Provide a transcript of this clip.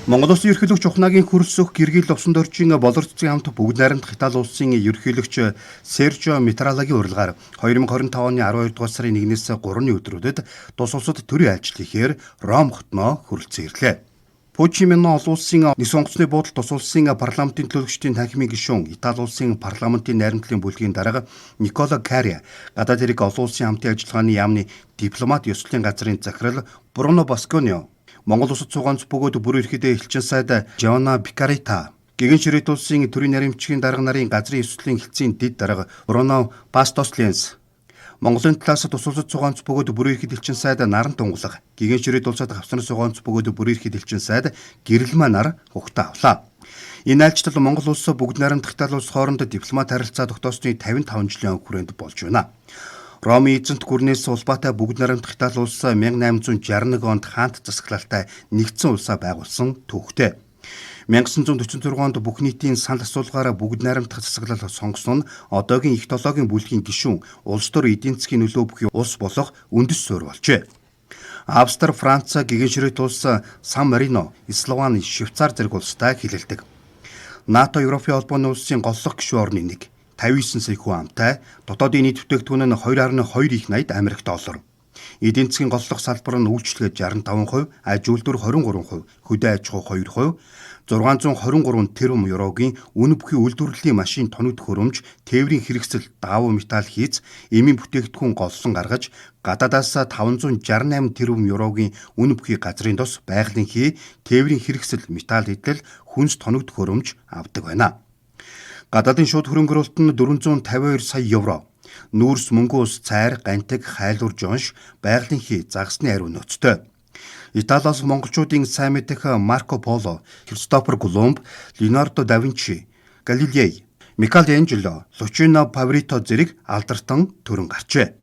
Монгол Улсын ерөнхийлөгч Ухнаагийн хөрөлсөх Гэргийл Увсандоржийн Болор цэцгийн хамт бүгд найрамдах Итали улсын ерөнхийлөгч Сержо Митралагийн урилгаар 2025 оны 12 дугаар сарын 1-ээс 3-ны өдрүүдэд тус улсад төрийн айлчлал хийхээр Ром хотноо хүрэлцэн ирлээ. Пучимино олон улсын нэгдсэн онгоцны буудал тус улсын парламентын төлөөлөгчдийн танхимын гишүүн, Итали улсын парламентын найрамдлын бүлгийн дарга Никола Карри, гадаад хэрэг олон улсын хамтын ажиллагааны яамны дипломат ёслолын газрын захирал Бруно Басконио, Монгол улсад суугаанц бөгөөд бүр ерхэд элчин сайд Жона Пикарита, Гэгэн ширээт улсын төрийн наримчгийн дарга нарын газрын ёслолын хэлтсийн дэд дарга Бруно Бастос Ленс, Монголын талаас тус улсад суугаанц бөгөөд бүрэн эрхт элчин сайд Наран Тунгалаг, Гэгэн ширээт улсад хавцны суугаанц бөгөөд бүрэн эрхт элчин сайд Гэрэлмаа нар угтаа авлаа. Энэ айлчлал Монгол улс бүгд найрамдах Итали улс хооронд дипломат харилцаа тогтоосны 55 жилийн хүрээнд болж байна. Ромын эзэнт гүрнээс улбаатай бүгд найрамдах Итали улс 1861 онд хаант засаглалтай нэгдсэн улсаа байгуулсан түүхтэй. 1946 онд бүх нийтийн санал асуулгаараа бүгд найрамдах засаглал сонгосон нь одоогийн их долоогийн бүлгийн гишүүн улс төр эдийн засгийн нөлөө бүхий улс болох үндэс суурь болжээ. Австри, Франц, Гэгэн ширээт улс, Сан Марино, Словени, Швейцар зэрэг улстай хилэлдэг. НАТО Европын холбооны улсын голлох гишүүн орны нэг. 59 сая хүн амтай, дотоодын нийт бүтээгдэхүүн нь 2.2 их 80 Америк доллар. Эдийн засгийн голлох салбар нь үйлчилгээ 65%, аж үйлдвэр 23%, хөдөө аж ахуй 2%, 623 тэрбум еврогийн үнэ бүхий үйлдвэрлэлийн машин тоног төхөөрөмж, тээврийн хэрэгсэл, даавуу металл хийц, эмийн бүтээгдэхүүн голлон гаргаж, гадаадаас 568 тэрбум еврогийн үнэ бүхий газрын тос, байгалийн хий, тээврийн хэрэгсэл, металл эдлэл, хүнс тоног төхөөрөмж авдаг байна. Гадаадын шууд хөрөнгө оруулалт нь 452 сая евро. Нүүрс мөнгөн ус цайр, гантиг, хайлуур жонш, байгалийн хий, загасны ариун нөөцтэй. Италиас монголчуудын сайн мэдэх Марко Поло, Кристофер Колумб, Леонардо да Винчи, Галилей, Микеланджело, Лучино Паврито зэрэг алдартан төрөн гарчээ.